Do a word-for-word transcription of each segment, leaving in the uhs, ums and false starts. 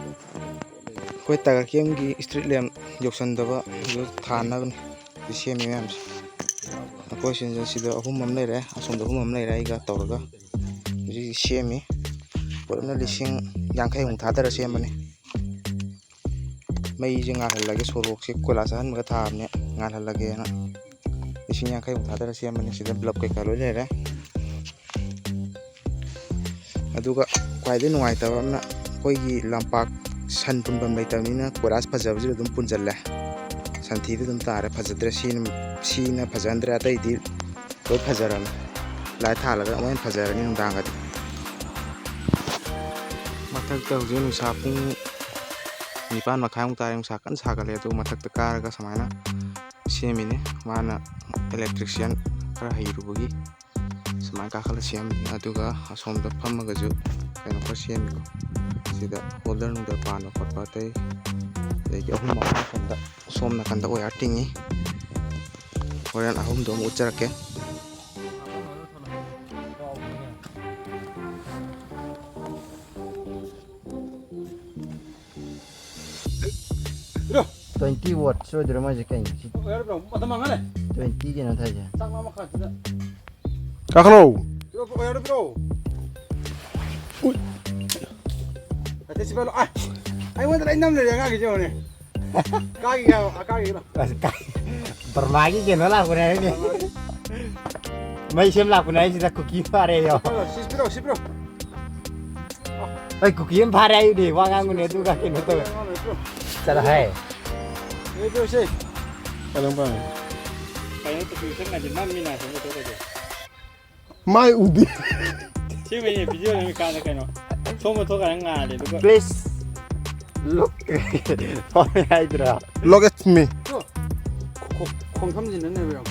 ꯑꯩꯈꯣꯏ tiger ꯀꯦꯝꯒꯤ street ꯂꯦꯝ ꯌꯧꯁꯟꯗꯕ ꯑꯗꯨ ꯊꯥꯅꯕꯅꯤ ꯁꯤ ꯁꯦꯝꯃꯤ ꯃꯌꯥꯝꯁꯦ꯫ ꯑꯩꯈꯣꯏ ꯁꯤꯗ, ꯁꯤꯗ ꯑꯍꯨꯝ ꯑꯃ ꯂꯩꯔꯦ, ꯑꯁꯣꯝꯗ ꯑꯍꯨꯝ ꯑꯃ ꯂꯩꯔꯦ, ꯑꯩꯒ ꯇꯧꯔꯒ ꯍꯧꯖꯤꯛ ꯁꯦꯝꯃꯤ꯫ ꯄꯨꯂꯞꯅ ꯂꯤꯁꯤꯡ ꯌꯥꯡꯈꯩꯃꯨꯛ ꯊꯥꯗꯔ ꯁꯦꯝꯕꯅꯤ꯫ ꯃꯩꯁꯦ ꯉꯥꯜꯍꯜꯂꯒꯦ, ꯁꯣꯔꯣꯛꯁꯦ ꯀꯣꯏꯂꯥꯁ ꯑꯍꯟꯕꯒ ꯊꯥꯕꯅꯦ, ꯉꯥꯜꯍꯜꯂꯒꯦꯅ꯫ ꯂꯤꯁꯤꯡ ꯌꯥꯡꯈꯩꯃꯨꯛ ꯊꯥꯗꯔ ꯁꯦꯝꯕꯅꯤ꯫ ꯁꯤꯗ ꯕ꯭ꯂꯕ ꯀꯩꯀꯥ ꯂꯣꯏ ꯂꯩꯔꯦ꯫ ꯑꯗꯨꯒ ꯈ꯭ꯋꯥꯏꯗꯒꯤ ꯅꯨꯡꯉꯥꯏꯇꯕ ꯑꯃꯅ, ꯑꯩꯈꯣꯏꯒꯤ ꯂꯝꯄꯥꯛ ꯁꯟ ꯄꯨꯟꯐꯝ ꯂꯩꯇꯕꯅꯤꯅ ꯀꯣꯏꯂꯥꯁ ꯐꯖꯕꯁꯤꯗ ꯑꯗꯨꯝ ꯄꯨꯟꯁꯤꯜꯂꯦ꯫ ꯁꯟꯊꯤꯗ ꯑꯗꯨꯝ ꯇꯥꯔꯦ, ꯐꯖꯗ꯭ꯔꯦ꯫ ꯁꯤꯅ, ꯁꯤꯅ ꯐꯖꯍꯟꯗ꯭ꯔꯦ, ꯑꯇꯩꯗꯤ ꯂꯣꯏ ꯐꯖꯔꯕꯅꯤ꯫ ꯂꯥꯏꯠ ꯊꯥꯜꯂꯒ ꯑꯃꯨꯛ ꯍꯦꯟꯅ ꯐꯖꯔꯅꯤ ꯅꯨꯡꯗꯥꯡꯒꯗꯤ꯫ ꯃꯊꯛꯇ ꯍꯧꯖꯤꯛ ꯅꯨꯡꯁꯥ ꯄꯨꯡ ꯅꯤꯄꯥꯟ ꯃꯈꯥꯏꯃꯨꯛ ꯇꯥꯔꯦ, ꯅꯨꯡꯁꯥ ꯀꯟꯅ ꯁꯥꯒꯠꯂꯦ꯫ ꯑꯗꯨ ꯃꯊꯛꯇ ꯀꯥꯔꯒ ꯁꯨꯃꯥꯏꯅ ꯁꯦꯝꯃꯤꯅꯤ꯫ ꯃꯥꯅ electrician ꯈꯔ ꯍꯩꯔꯨꯕꯒꯤ ꯁꯨꯃꯥꯏꯅ ꯀꯥꯈꯠꯂ ꯁꯦꯝꯃꯤ꯫ ꯑꯗꯨꯒ ꯑꯁꯣꯝꯗ ꯐꯝꯃꯒꯁꯨ ꯀꯩꯅꯣ ꯈꯔ ꯁꯦꯝꯃꯤꯀꯣ꯫ ꯁꯤꯗ ꯍꯣꯜꯗꯔ ꯅꯨꯡꯗꯔ ꯄꯥꯟꯕ ꯈꯣꯠꯄ ꯑꯇꯩ, ꯑꯗꯒꯤ ꯑꯍꯨꯝ ꯑꯍꯨꯝ ꯁꯣꯝꯗ, ꯁꯣꯝ ꯅꯥꯀꯟꯗ ꯋꯥꯌꯔ ꯇꯤꯡꯉꯤ꯫ ꯍꯣꯔꯦꯟ ꯑꯍꯨꯝꯗꯣ ꯑꯃꯨꯛ ꯎꯠꯆꯔꯛꯀꯦ꯫ ꯇ꯭ꯋꯦꯟꯇꯤ ꯋꯥꯠ ꯁꯣꯏꯗ꯭ꯔꯣ ꯃꯣꯏꯁꯦ? ꯀꯩꯅꯣ ꯁꯤ? ꯇ꯭ꯋꯦꯟꯇꯤ ꯀꯩꯅꯣ ꯊꯥꯏꯁꯦ? ꯀꯥꯈꯠꯂꯣ꯫ ꯎꯏ꯫ ꯑꯩꯉꯣꯟꯗ ꯂꯣꯏ ꯅꯝ ꯂꯩꯔꯦ ꯑꯉꯥꯡꯒꯤꯁꯦ ꯌꯦꯡꯉꯨꯅꯦ꯫ ꯀꯥꯈꯤꯒꯦ ꯍꯥꯏꯕ, ꯀꯥꯈꯤꯒꯦ ꯍꯥꯏꯕ꯫ ꯑꯁ, ꯀꯥ-, ꯕꯔꯃꯥꯒꯤ ꯀꯩꯅꯣ ꯂꯥꯛꯄꯅꯦ ꯍꯥꯏꯅꯦ꯫ ꯃꯩ ꯁꯦꯝ ꯂꯥꯛꯄꯅꯦ ꯍꯥꯏꯁꯤꯗ ꯀꯨꯀꯤ ꯐꯥꯔꯦ ꯌꯣ꯫ ꯁꯤ ꯄꯤꯔꯣ, ꯁꯤ ꯄꯤꯔꯣ꯫ ꯑꯩ ꯀꯨꯀꯤ ꯑꯃ ꯐꯥꯔꯦ ꯍꯥꯏꯗꯤ ꯋꯥ ꯉꯥꯡꯕꯅꯦ ꯑꯗꯨꯒ ꯀꯩꯅꯣ ꯇꯧꯋꯦ꯫ ꯆꯠꯂꯣ ꯍꯥꯏ꯫ ꯁꯤ ꯄꯤꯔꯣ, ꯁꯤ꯫ ꯀꯩꯅꯣ ꯀꯨꯀꯤ ꯁꯪ ꯍꯥꯏꯗꯤ ꯃꯝꯃꯤꯅ ꯁꯣꯝꯗ ꯊꯣꯛꯑꯗꯤ꯫ ꯃꯥꯏ ꯎꯗꯦ꯫ ꯁꯦꯡꯕꯩꯅꯦ, video ꯅꯝꯃꯤ ꯀꯥꯟꯗ ꯀꯩꯅꯣ, ꯁꯣꯝꯗ ꯊꯣꯛꯀꯥꯟꯗ ꯉꯥꯜꯂꯦ, ꯑꯗꯨꯒ please look ꯍꯥꯏꯗ꯭ꯔꯥ? Look at me꯫ ꯈꯣ-, ꯈꯣ-, ꯈꯣꯡꯐꯝꯁꯤꯅꯅꯦꯕ ꯌꯥꯝ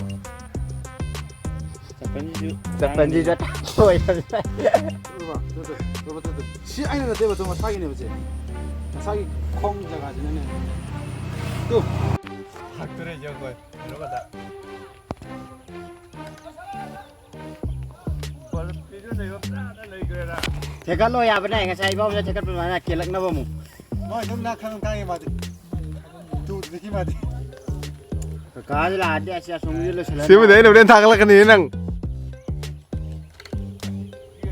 ꯆꯄꯟꯁꯤꯁꯨ ꯆꯄꯟꯁꯤꯁꯨ ꯇꯥꯡꯉꯦ꯫ ꯁꯤ ꯑꯩꯅ ꯅꯠꯇꯦꯕ, ꯑꯗꯨꯝ ꯃꯁꯥꯒꯤꯅꯦꯕ ꯁꯦ꯫ ꯃꯁꯥꯒꯤ ꯈꯣꯡ ꯖꯒꯥꯁꯤꯅꯅꯦ꯫ ꯇꯨ꯫ ꯍꯛꯇꯨꯔꯦ ꯌꯦꯡꯉꯣ꯫ ꯊꯦꯛꯀꯠꯂꯣ ꯌꯥꯕꯅꯦ, ꯉꯁꯥꯏ ꯏꯕꯥꯎꯁꯦ ꯊꯦꯛꯀꯠꯄ ꯑꯗꯨꯃꯥꯏꯅ ꯀꯦꯜꯂꯛꯅꯕ ꯑꯃꯨꯛ꯫ ꯃꯥ ꯑꯗꯨꯝ ꯅꯥ ꯈꯪ ꯈꯪꯉꯦ ꯃꯥꯗꯤ꯫ ꯇꯨꯗ꯭ꯔꯤ ꯃꯥꯗꯤ꯫ ꯀꯀꯥꯁꯤ ꯂꯥꯛꯑꯗꯤ ꯑꯁ ꯑꯁꯣꯝꯒꯤ ꯂꯣꯏꯁꯤꯜꯂ ꯁꯤꯕꯨꯗꯤ ꯑꯩꯅ ꯍꯣꯔꯦꯟ ꯊꯥꯒꯠꯂꯛꯀꯅꯤ ꯅꯪ꯫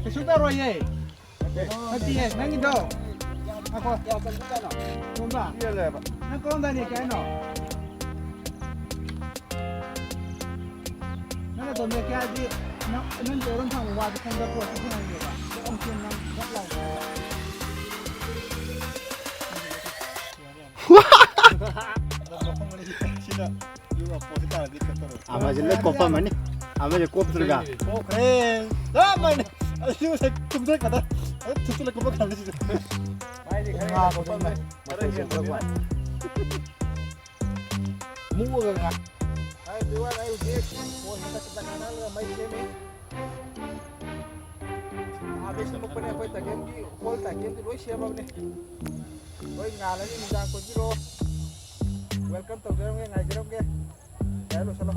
ꯀꯩꯁꯨ ꯇꯧꯔꯣꯏꯌꯦ꯫ ꯅꯠꯇꯤꯌꯦ, ꯅꯪꯒꯤꯗꯣ꯫ ꯉꯥꯏꯈꯣ꯫ ꯇꯣꯝꯕ꯫ ꯅꯪ ꯀꯔꯣꯝꯗ ꯅꯦꯛꯀꯦ ꯍꯥꯏꯅꯣ? ꯅꯪ ꯑꯗꯣꯝꯗ ꯀꯌꯥꯗꯤ ꯅꯪ, ꯅꯪ ꯑꯗꯣꯝ ꯊꯪꯕ ꯋꯥꯗꯤ ꯈꯪꯗ ꯄꯣꯠꯇꯤ ꯈꯪꯉꯝꯅꯦꯕ꯫ ꯑꯗꯣ ꯑꯃꯨꯛꯁꯨ ꯅꯪ ꯒꯞ ꯂꯥꯎꯕꯅꯦꯕ꯫ ꯁꯤꯗ ꯌꯨ ꯑꯣꯄꯣꯖꯤꯠ ꯇꯥꯔꯗꯤ ꯀꯩꯅꯣ ꯇꯧꯔꯣꯏ꯫ ꯑꯃꯁꯦ ꯂꯣꯏ ꯀꯣꯞꯄꯝꯃꯅꯤ꯫ ꯑꯃꯁꯦ ꯀꯣꯞꯇ꯭ꯔꯒ꯫ ꯀꯣꯞꯈ꯭ꯔꯦ꯫ ꯆꯞ ꯃꯥꯟꯅꯩ꯫ ꯑꯩꯁꯨ ꯉꯁꯥꯏ ꯇꯨꯝꯊꯔꯛꯀꯗ꯫ ꯑꯗꯨ ꯊꯨꯞꯆꯜꯂ ꯀꯣꯞꯄ ꯈꯪꯗꯦ ꯁꯤꯁꯨ꯫ ꯃꯥꯏꯗꯤ ꯈꯔ ꯉꯥ ꯀꯣꯞꯄꯝꯃꯦ꯫ ꯃꯇꯣꯟ ꯁꯦꯝꯕ ꯀꯣꯞꯄꯝꯃꯦ꯫ ꯃꯨꯛꯑꯒ ꯉꯥ꯫ ꯍꯥꯏ, everyone, ꯑꯩ ꯍꯧꯖꯤꯛ ꯐꯣꯟ ꯃꯊꯛꯇ ꯉꯥꯡꯍꯜꯂꯒ ꯃꯩ ꯁꯦꯝꯃꯤ꯫ ꯑꯥꯗꯩ ꯁꯦꯝꯃꯛꯄꯅꯦ, ꯑꯩꯈꯣꯏ ꯇꯥꯀꯦꯟꯒꯤ ꯍꯣꯜ ꯇꯥꯀꯦꯟꯗꯤ ꯂꯣꯏ ꯁꯦꯝꯃꯕꯅꯦ꯫ ꯂꯣꯏ ꯉꯥꯜꯂꯅꯤ, ꯅꯨꯡꯗꯥꯡ ꯀꯣꯏꯕꯤꯔꯛꯑꯣ꯫ Welcome ꯇꯧꯖꯔꯝꯒꯦ, ꯉꯥꯏꯖꯔꯝꯒꯦ꯫ ꯌꯥꯔꯦ, ꯂꯣꯏꯁꯜꯂꯣ꯫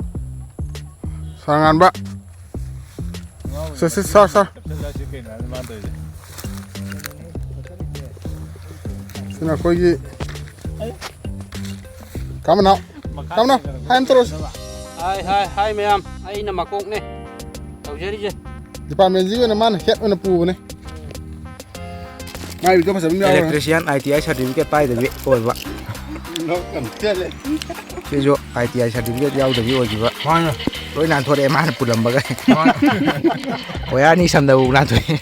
ꯁꯥꯔ ꯉꯥꯟꯕ꯫ ꯁꯦ, ꯁꯦ, ꯁꯥꯔ, ꯁꯥꯔ꯫ ꯁꯤꯅ ꯑꯩꯈꯣꯏꯒꯤ ꯀꯃꯅꯥꯎ꯫ ꯀꯃꯅꯥꯎ, ꯍꯥꯏ ꯑꯃ ꯇꯧꯔꯁꯤ꯫ ꯍꯥꯏ, ꯍꯥꯏ, ꯍꯥꯏ ꯃꯌꯥꯝ, ꯑꯩꯅ ꯃꯀꯣꯛꯅꯦ ꯇꯧꯖꯔꯤꯁꯦ꯫ ꯗꯤꯄꯥꯔꯠꯃꯦꯟꯁꯤꯒꯤ ꯑꯣꯏꯅ ꯃꯥꯅ ꯍꯦꯠ ꯑꯣꯏꯅ ꯄꯨꯕꯅꯦ꯫ ꯃꯥꯏ ꯃꯤꯠꯇꯣ ꯐꯖꯕ ꯑꯃ ꯌꯥꯎꯔꯦ꯫ Electrician I T I certificate ꯄꯥꯏꯗꯕꯤ ꯑꯣꯏꯕ꯫ ꯅꯣꯛꯀꯅꯨ, ꯆꯠꯂꯦ꯫ ꯁꯤꯁꯨ I T I certificate ꯌꯥꯎꯗꯕꯤ ꯑꯣꯏꯈꯤꯕ꯫ ꯃꯥꯅꯦ꯫ ꯂꯣꯏ ꯅꯥꯟꯊꯣꯔꯛꯑꯦ ꯃꯥꯅ ꯄꯨꯜꯂꯝꯕꯒ꯫ ꯃꯥꯅꯦ꯫ ꯋꯥꯌꯥꯔ ꯑꯅꯤ ꯁꯝꯗꯕ ꯅꯥꯟꯊꯣꯛꯑꯦ꯫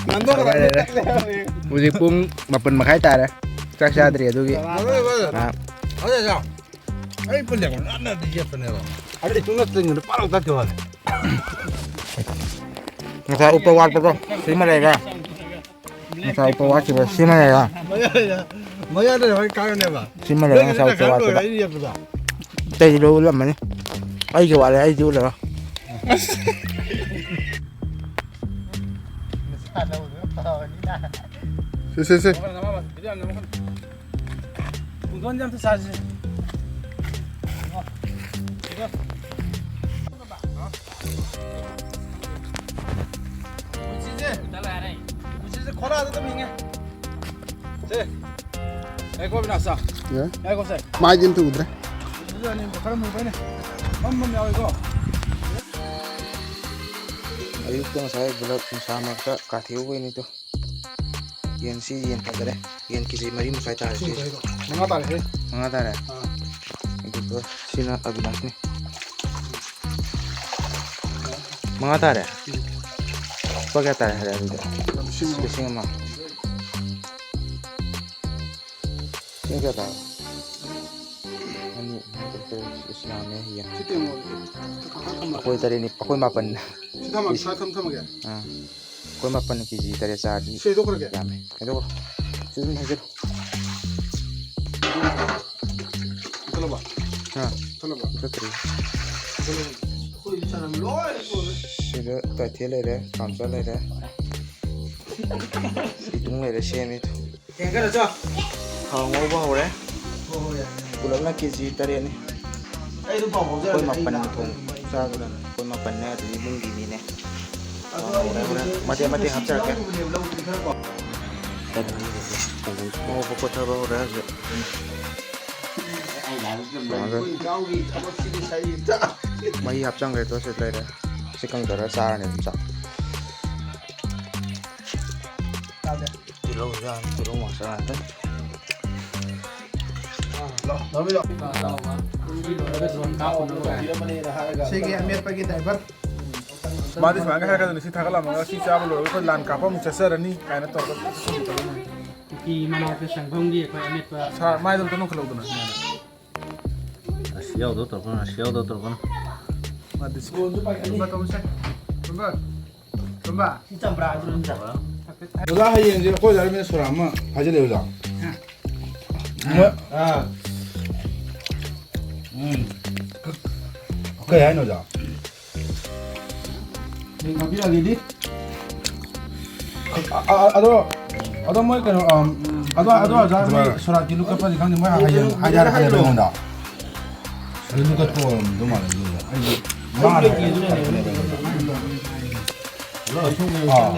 ꯅꯥꯟꯊꯣꯛꯈ꯭ꯔꯦ꯫ ꯍꯧꯖꯤꯛ ꯄꯨꯡ ꯃꯥꯄꯟ ꯃꯈꯥꯏ ꯇꯥꯔꯦ꯫ ꯆꯥꯛ ꯆꯥꯗ꯭ꯔꯤ ꯑꯗꯨꯒꯤ꯫ ꯃꯔꯣꯏ, ꯃꯔꯣꯏ꯫ ꯑꯥ꯫ ꯑꯗꯨꯗ ꯑꯩ ꯄꯨꯜꯂꯦꯀꯣ, ꯅꯥꯟꯅꯗꯤ ꯌꯦꯞꯄꯅꯦꯕ꯫ ꯑꯗꯨꯗꯤ ꯁꯨꯡꯅ ꯆꯤꯡꯕꯗ ꯄꯥꯛ ꯂꯥꯎ ꯆꯠꯈꯤꯕ ꯋꯥꯅꯤ꯫ ꯉꯁꯥꯏ ꯎꯞꯄ ꯋꯥꯠꯄꯗꯣ ꯁꯤꯃ ꯂꯩꯔꯦ꯫ ꯉꯁꯥꯏ ꯎꯞꯄ ꯋꯥꯠꯈꯤꯕ ꯁꯤꯃ ꯂꯩꯔꯦ꯫ ꯃꯌꯥꯗ, ꯃꯌꯥꯗ ꯍꯣꯏ ꯀꯥꯔꯅꯦꯕ꯫ ꯁꯤꯃ ꯂꯩꯔꯦ ꯉꯁꯥꯏ ꯎꯞꯄ ꯋꯥꯠꯄꯗꯣ꯫ ꯑꯩ ꯌꯦꯞꯄꯗꯣ꯫ ꯑꯇꯩꯗꯤ ꯂꯣꯏ ꯎꯠꯂꯝꯃꯅꯤ꯫ ꯑꯩꯒꯤ ꯋꯥꯠꯂꯦ, ꯑꯩꯗꯤ ꯎꯠꯂꯔꯣꯏ꯫ ꯁꯦ, ꯁꯦ, ꯁꯦ꯫ ꯄꯨꯡꯗꯣꯟꯁꯦ ꯑꯝꯇ ꯆꯥꯁꯤ꯫ ꯄꯨꯟꯁꯤꯁꯦ ꯇꯔꯥꯗ ꯑꯗꯨꯝ ꯍꯤꯡꯉꯦ꯫ ꯁꯦ꯫ ꯉꯥꯏꯈꯣ, ꯑꯕꯤꯅꯥꯁ꯫ ꯌꯥꯏ꯫ ꯉꯥꯏꯈꯣ, ꯁꯦ꯫ ꯃꯥꯏꯗꯤ ꯑꯝꯇ ꯎꯗ꯭ꯔꯦ꯫ ꯑꯗꯨꯗꯤ ꯑꯅꯤꯃꯛ ꯈꯔ ꯃꯨꯕꯩꯅꯦ꯫ ꯃꯝ ꯃꯝ ꯌꯥꯎꯏꯀꯣ꯫ ꯑꯌꯨꯛꯇ ꯉꯁꯥꯏ ꯕ꯭ꯂꯞ ꯅꯨꯡꯁꯥ ꯃꯔꯛꯇ ꯀꯥꯊꯦꯛꯎꯕꯩꯅꯤꯗꯣ꯫ ꯌꯦꯟꯁꯤ ꯌꯦꯟ ꯐꯖꯔꯦ꯫ ꯌꯦꯟ ꯀꯦꯖꯤ ꯃꯔꯤ ꯃꯈꯥꯏ ꯇꯥꯔꯦ ꯁꯤ꯫ ꯃꯉꯥ ꯇꯥꯔꯦ ꯍꯦ꯫ ꯃꯉꯥ ꯇꯥꯔꯦ? ꯑꯥ꯫ ꯑꯗꯨꯒ ꯁꯤꯅ ꯑꯕꯤꯅꯥꯁꯅꯤ꯫ ꯃꯉꯥ ꯇꯥꯔꯦ? ꯎꯝ꯫ ꯂꯨꯄꯥ ꯀꯌꯥ ꯇꯥꯔꯦ ꯍꯥꯏꯔꯦ ꯑꯗꯨꯗꯤ? ꯂꯤꯁꯤꯡ ꯑꯃ꯫ ꯂꯤꯁꯤꯡ ꯑꯃ꯫ ꯁꯤ ꯀꯌꯥ ꯇꯥꯔꯦ? ꯑꯅꯤ, ꯑꯍꯨꯝ, ꯃꯔꯤ, ꯇꯔꯨꯛ, ꯇꯔꯦꯠ, ꯑꯁ, ꯌꯥꯝꯃꯦ, ꯌꯦꯡ꯫ ꯁꯤ ꯇꯦꯡꯉꯣ꯫ ꯑꯩꯈꯣꯏ ꯇꯔꯦꯠꯅꯤ, ꯑꯩꯈꯣꯏ ꯃꯥꯄꯟ꯫ ꯁꯤ ꯊꯝꯃꯒꯦ, ꯁꯤ ꯊꯝ-, ꯊꯝꯃꯒꯦ꯫ ꯑꯥ꯫ ꯑꯩꯈꯣꯏ ꯃꯥꯄꯟꯅ ꯀꯦꯖꯤ ꯇꯔꯦꯠ ꯆꯥꯔꯗꯤ ꯁꯤ ꯍꯩꯗꯣꯛꯈ꯭ꯔꯒꯦ? ꯌꯥꯝꯃꯦ꯫ ꯍꯩꯗꯣꯛꯈ꯭ꯔꯣ꯫ ꯁꯤ ꯑꯗꯨꯝ ꯍꯩꯖꯤꯜꯂꯨ꯫ ꯃꯨꯊꯠꯂꯕ? ꯍꯥ? ꯃꯨꯊꯠꯂꯕ? ꯃꯨꯊꯠꯇ꯭ꯔꯤ꯫ ꯃꯨꯊꯠꯂꯕ? ꯑꯩꯈꯣꯏꯗꯤ ꯆꯅꯝ ꯂꯣꯏ ꯁꯨꯔꯦ꯫ ꯁꯤꯗ ꯇꯥꯏꯊꯦꯜ ꯂꯩꯔꯦ, ꯈꯥꯝꯆꯥ ꯂꯩꯔꯦ꯫ ꯏꯇꯨꯡ ꯂꯩꯔꯦ, ꯁꯦꯝꯃꯤ꯫ ꯊꯥꯎ ꯉꯧꯕ ꯍꯧꯔꯦ꯫ ꯄꯨꯂꯞꯅ ꯀꯦꯖꯤ ꯇꯔꯦꯠꯅꯤ꯫ ꯑꯩꯈꯣꯏ ꯃꯥꯄꯟꯅ ꯊꯣꯡ ꯆꯥꯒꯗꯕꯅꯤ꯫ ꯑꯩꯈꯣꯏ ꯃꯥꯄꯟꯅꯦ, ꯑꯗꯨꯗꯒꯤ ꯏꯃꯨꯡꯒꯤ ꯃꯤꯅꯦ꯫ ꯊꯥꯎ ꯉꯧꯔꯦ, ꯍꯣꯔꯦꯟ ꯃꯇꯦꯛ ꯃꯇꯦꯛ ꯍꯥꯞꯆꯔꯛꯀꯦ꯫ ꯉꯧꯕ ꯈꯣꯠꯊꯕ ꯍꯧꯔꯦ ꯍꯧꯖꯤꯛ꯫ ꯃꯍꯤ ꯍꯥꯞꯆꯟꯈ꯭ꯔꯦ, ꯇꯣ ꯁꯤ ꯂꯩꯔꯦ꯫ ꯁꯤ ꯀꯪꯊꯔꯒ ꯆꯥꯔꯅꯤ ꯑꯗꯨꯝ ꯆꯥꯛ꯫ ꯇꯤꯜꯍꯧ ꯌꯥꯝ, ꯇꯤꯜꯍꯧ ꯃꯆꯥ ꯉꯥꯛꯇꯅꯤ꯫ ꯁꯤꯒꯤ ꯑꯃꯦꯠꯄꯒꯤ ꯗ꯭ꯔꯥꯏꯚꯔ꯫ ꯃꯥꯗꯤ ꯁꯨꯃꯥꯏꯅ ꯍꯥꯏꯔꯛꯀꯗꯣꯏꯅꯤ, "ꯁꯤ ꯊꯥꯒꯠꯂꯝꯃꯒ ꯁꯤ ꯆꯥꯕ ꯂꯣꯏꯔꯒ ꯑꯩꯈꯣꯏ ꯂꯥꯟ ꯀꯥꯞꯄ ꯑꯃꯨꯛ ꯆꯠꯆꯔꯅꯤ" ꯀꯥꯏꯅ ꯇꯧꯔꯒ꯫ ꯀꯨꯀꯤ ꯃꯅꯥꯛꯇ ꯆꯪꯐꯝꯒꯤ ꯑꯩꯈꯣꯏ ꯑꯃꯦꯠꯄ꯫ ꯁꯥꯔ, ꯃꯥꯏꯗꯣ ꯑꯝꯇ ꯅꯣꯟꯈꯠꯂꯛꯎꯗꯅ꯫ ꯑꯁ, ꯌꯥꯎꯗꯧ ꯇꯧꯔꯛꯀꯅꯨ, ꯑꯁ, ꯌꯥꯎꯗꯧ ꯇꯧꯔꯛꯀꯅꯨ꯫ ꯃꯥꯗꯤ ꯁ꯭ꯀꯨꯜꯁꯨ ꯄꯥꯏꯈꯠꯂꯤ꯫ ꯇꯨꯝꯕ, ꯇꯨꯝꯕ, ꯁꯦ꯫ ꯇꯨꯝꯕ꯫ ꯁꯤ ꯆꯝꯄ꯭ꯔꯥ ꯑꯗꯨ ꯑꯗꯨꯝ ꯆꯝꯄ꯭ꯔꯥ꯫ ꯑꯣꯖꯥ, ꯍꯌꯦꯡꯁꯦ ꯑꯩꯈꯣꯏ ꯑꯣꯖꯥ ꯔꯕꯤꯟꯗ꯭ꯔ ꯁꯣꯔꯥ ꯑꯃ ꯍꯥꯏꯖꯤꯜꯂꯦ, ꯑꯣꯖꯥ꯫ ꯃꯣꯏ ꯑꯥ꯫ ꯎꯝ꯫ ꯀꯩ ꯍꯥꯏꯅꯣ, ꯑꯣꯖꯥ? ꯍꯌꯦꯡ ꯀꯥꯞꯄꯤꯔꯛꯑꯒꯦꯗꯤ꯫ ꯑ, ꯑ, ꯑꯗꯣ, ꯑꯗꯣ ꯃꯣꯏ ꯀꯩꯅꯣ, ꯑꯝ, ꯑꯗꯣ, ꯑꯗꯣ ꯑꯣꯖꯥ, ꯃꯣꯏ ꯁꯣꯔꯥꯠꯀꯤ ꯂꯨꯞ ꯀꯠꯄꯗꯤ ꯈꯪꯗꯦ, ꯃꯣꯏ ꯍꯌꯦꯡ ꯍꯥꯏꯗꯤ ꯍꯥꯏꯔꯛꯄ ꯑꯩꯉꯣꯟꯗ꯫ ꯑꯗꯨ ꯂꯨꯞ ꯀꯠꯄ ꯑꯣꯏꯔꯝꯗꯧ ꯃꯥꯜꯂꯦ ꯑꯗꯨꯗ꯫ ꯑꯩꯗꯤ ꯃꯥꯅ ꯍꯥꯏꯔꯛꯄꯅꯦꯕ ꯑꯩꯉꯣꯟꯗ꯫ ꯑꯥ꯫